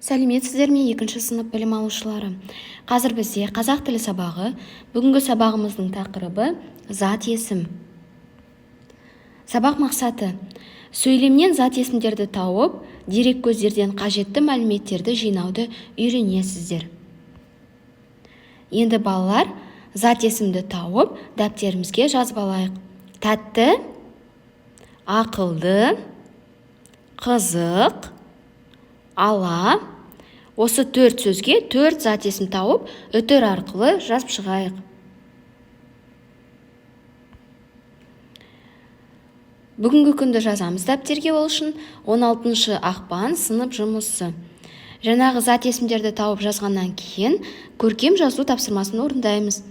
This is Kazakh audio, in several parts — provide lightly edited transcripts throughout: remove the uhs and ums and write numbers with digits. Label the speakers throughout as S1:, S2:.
S1: Сәлеметсіздер ме, екінші сынып білім алушылары! Қазір бізде қазақ тілі сабағы. Бүгінгі сабағымыздың тақырыбы – зат есім. Сабақ мақсаты: сөйлемнен зат есімдерді тауып, дереккөздерден қажетті мәліметтерді жинауды үйренесіздер. Енді, балалар, зат есімді тауып, дәптерімізге жазып алайық. Тәтті, ақылды, қызық, ала. Осы төрт сөзге төрт зат есім тауып, үтір арқылы жазып шығайық. Бүгінгі күнді жазамыз дәптерге. Ол үшін 16 ақпан, сынып жұмысы. Жаңағы зат есімдерді тауып жазғаннан кейін, көркем жазу тапсырмасын орындаймыз.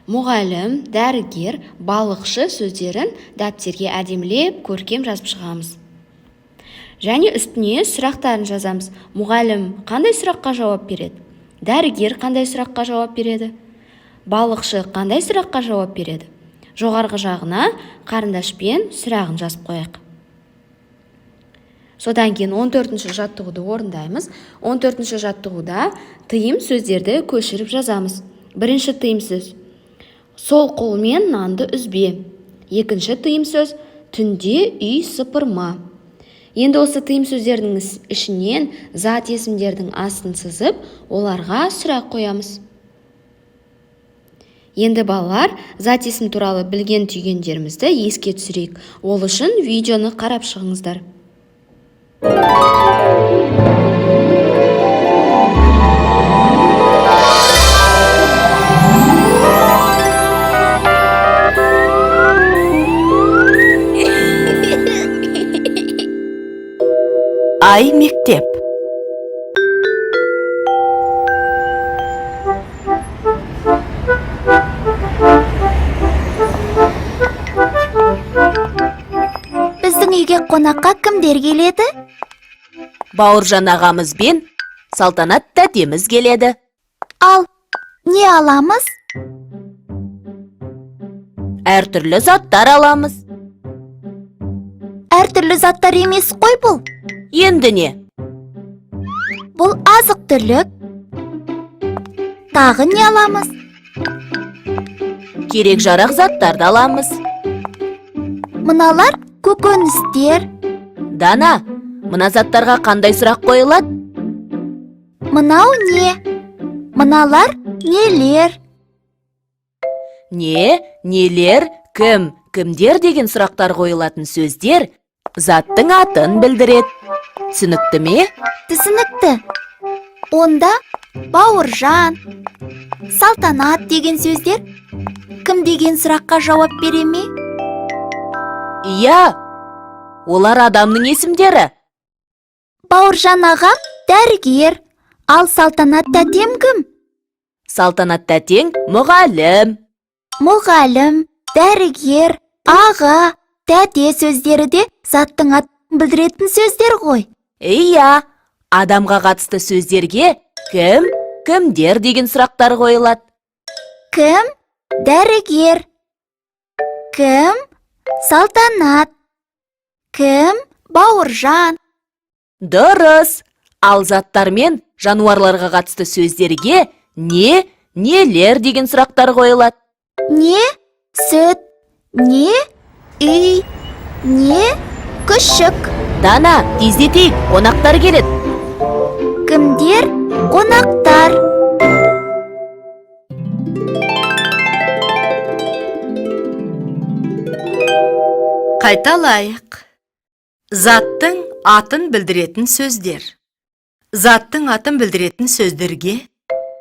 S1: Мұғалім, дәрігер, балықшы сөздерін дәптерге әдемілеп көркем жазып шығамыз және үстіне сұрақтарын жазамыз. Мұғалім қандай сұраққа жауап береді? Дәрігер қандай сұраққа жауап береді? Балықшы қандай сұраққа жауап береді? Жоғарғы жағына қарындашпен сұрағын жазып қояйық. Содан кейін 14 жаттығуды орындаймыз. 14 жаттығуда тыйым сөздерді көшіріп жазамыз. Бірінші тыйым сөз: сол қолмен нанды үзбе. Екінші тыйым сөз: түнде үй сыпырма. Енді осы тыйым сөздердің ішінен зат есімдердің астын сызып, оларға сұрақ қоямыз. Енді, балалар, зат есім туралы білген түйгендерімізді еске түсірейік. Ол үшін видеоны қарап шығыңыздар.
S2: Ай мектеп.
S3: Біздің үйге қонаққа кімдер келеді?
S2: Бауыржан ағамыз бен Салтанат тәтеміз келеді.
S3: Ал не аламыз?
S2: Әртүрлі заттар аламыз.
S3: Әртүрлі заттар емес қой бұл.
S2: Енді не?
S3: Бұл азық түлік. Тағы не аламыз?
S2: Керек жарақ заттарды аламыз.
S3: Мыналар көкөністер.
S2: Дана, мына заттарға қандай сұрақ қойылады?
S3: Мынау не? Мыналар нелер?
S2: Не, нелер, кім, кімдер деген сұрақтар қойылатын сөздер заттың атын білдіреді. Түсінікті ме?
S3: Түсінікті. Онда Бауыржан, Салтанат деген сөздер кім деген сұраққа жауап бере ме?
S2: Иә, олар адамның есімдері.
S3: Бауыржан ағам дәрігер, ал Салтанат тәтем кім?
S2: Салтанат тәтең мұғалім.
S3: Мұғалім, дәрігер, аға, тәте сөздері де заттың атын білдіретін сөздер ғой.
S2: Иә, адамға қатысты сөздерге кім, кімдер деген сұрақтар қойылады.
S3: Кім дәрігер? Кім Салтанат? Кім Бауыржан?
S2: Дұрыс. Ал заттар мен жануарларға қатысты сөздерге не, нелер деген сұрақтар қойылады.
S3: Не сүт, не үй, не күшік?
S2: Дана, тездетейік, қонақтар келеді.
S3: Кімдер қонақтар?
S4: Қайталайық. Заттың атын білдіретін сөздер. Заттың атын білдіретін сөздерге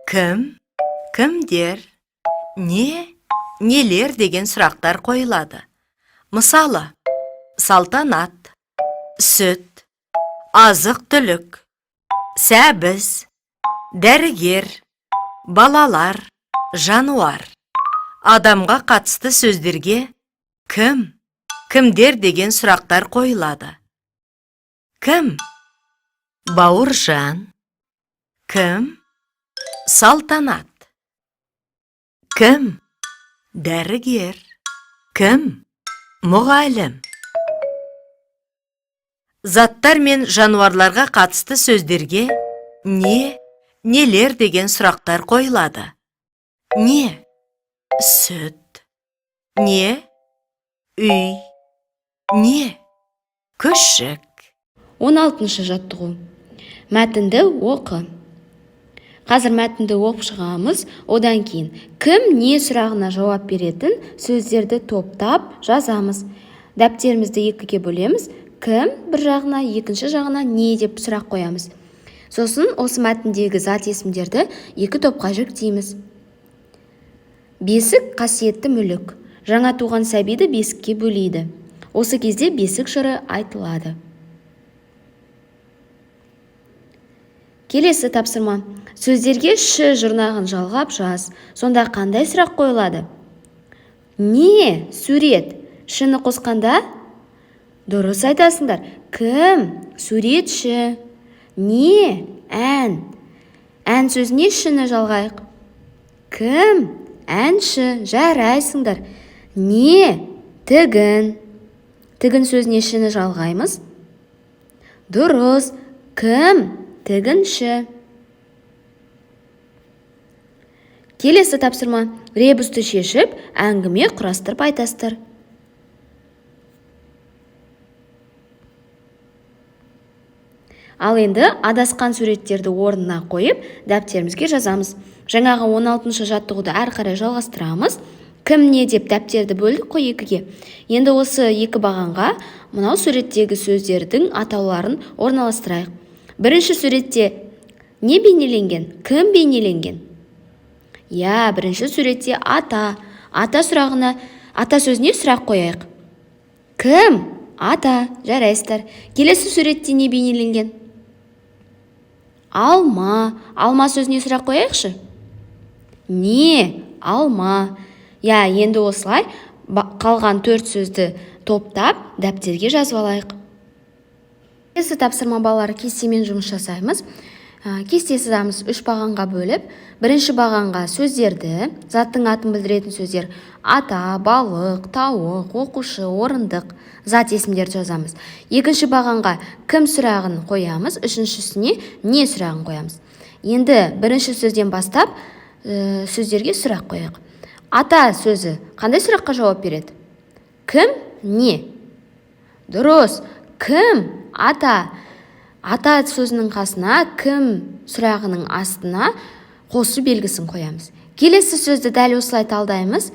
S4: кім, кімдер, не, нелер деген сұрақтар қойылады. Мысалы, Салтанат, сүт, азық түлік, сәбіз, дәрігер, балалар, жануар. Адамға қатысты сөздерге кім, кімдер деген сұрақтар қойылады. Кім? Бауыржан. Кім? Салтанат. Кім? Дәрігер. Кім? Мұғалім. Заттар мен жануарларға қатысты сөздерге Не, нелер деген сұрақтар қойылады. Не? Сүт. Не? Үй. Не? Күшік.
S1: 16 жаттығу. Мәтінді оқы. Қазір мәтінді оқып шығамыз. Одан кейін кім не сұрағына жауап беретін сөздерді топтап жазамыз. Дәптерімізді екіге бөлеміз. Кім бір жағына, екінші жағына не деп сұрақ қоямыз. Сосын осы мәтіндегі зат есімдерді екі топқа жіктейміз. Бесік қасиетті мүлік. Жаңа туған сәбиді бесікке бөлейді. Осы кезде бесік жыры айтылады. Келесі тапсырма. Сөздерге ші жұрнағын жалғап жаз. Сонда қандай сұрақ қойылады? Не сурет? Шіні қосқанда? Дұрыс айтасыңдар. Кім? Суретші. Не? Ән. Ән сөзіне шіні жалғайық. Кім? Әнші. Жарайсыңдар. Не? Тігін. Тігін сөзіне шіні жалғаймыз. Дұрыс. Кім? Тігінші. Келесі тапсырма. Ребусты шешіп, әңгіме құрастырып айтасыздар. Ал енді адасқан суреттерді орнына қойып, дәптерімізге жазамыз. Жаңағы 16 жаттығуды әрі қарай жалғастырамыз. Кім не деп дәптерді бөлдік қой екіге. Енді осы екі бағанға мынау суреттегі сөздердің атауларын орналастырайық. Бірінші суретте не бейнеленген? Кім бейнеленген? Иә, бірінші суретте ата. Ата сұрағына, ата сөзіне сұрақ қояйық. Кім? Ата. Жарайсыздар. Келесі суретте не бейнеленген? Алма. Алма сөзіне сұрақ қояйықшы. Не? Алма. Иә, енді осылай қалған 4 сөзді топтап дәптерге жазып алайық. Келесі тапсырма, балалар, кестемен жұмыс жасаймыз. Кесте сызамыз 3 бағанға бөліп. Бірінші бағанға сөздерді, заттың атын білдіретін сөздер: ата, балық, тауық, оқушы, орындық, зат есімдерді жазамыз. Екінші бағанға кім сұрағын қоямыз, үшіншісіне не сұрағын қоямыз. Енді бірінші сөзден бастап сөздерге сұрақ қояйық. Ата сөзі қандай сұраққа жауап береді? Кім, не? Дұрыс, кім? Ата. Ата сөзінің қасына кім сұрағының астына қосу белгісін қоямыз. Келесі сөзді дәл осылай талдаймыз.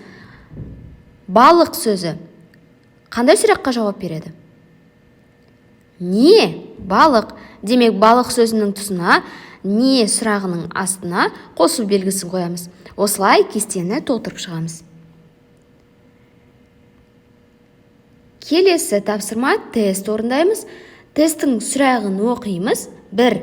S1: Балық сөзі қандай сұраққа жауап береді? Не? Балық. Демек, балық сөзінің тұсына не сұрағының астына қосу белгісін қоямыз. Осылай кестені толтырып шығамыз. Келесі тапсырма, тест орындаймыз. Тесттің сұрағын оқимыз. 1.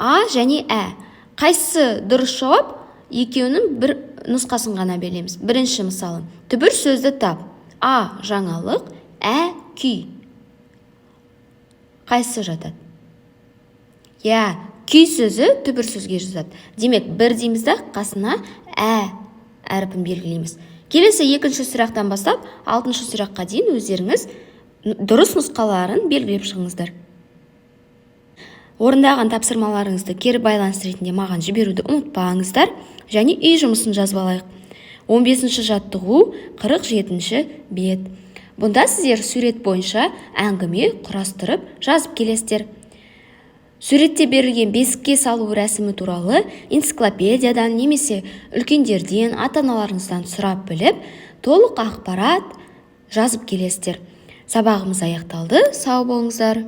S1: А және Ә. Қайсысы дұрыс жауап? Екеуінің бір нұсқасын ғана береміз. Бірінші мысалы. Түбір сөзді тап. А жаңалық, Ә күй. Қайсысы жатады? Иә, күй сөзі түбір сөзге жатады. Демек, бір дейміз да, қасына Ә әрпін белгілейміз. Келесі екінші сұрақтан бастап, алтыншы сұраққа дейін өздеріңіз дұрыс нұсқаларын белгілеп шығыңыздар. Орындаған тапсырмаларыңызды кері байланыс ретінде маған жіберуді ұмытпаңыздар. Және үй жұмысын жазып алайық. 15 жаттығу, 47 бет. Бұнда сіздер сурет бойынша әңгіме құрастырып жазып келесіздер. Суретте берілген бесікке салу рәсімі туралы энциклопедиядан немесе үлкендерден, ата-аналарыңыздан сұрап біліп, толық ақпарат жазып келесіздер. Сабағымыз аяқталды. Сау болыңыздар.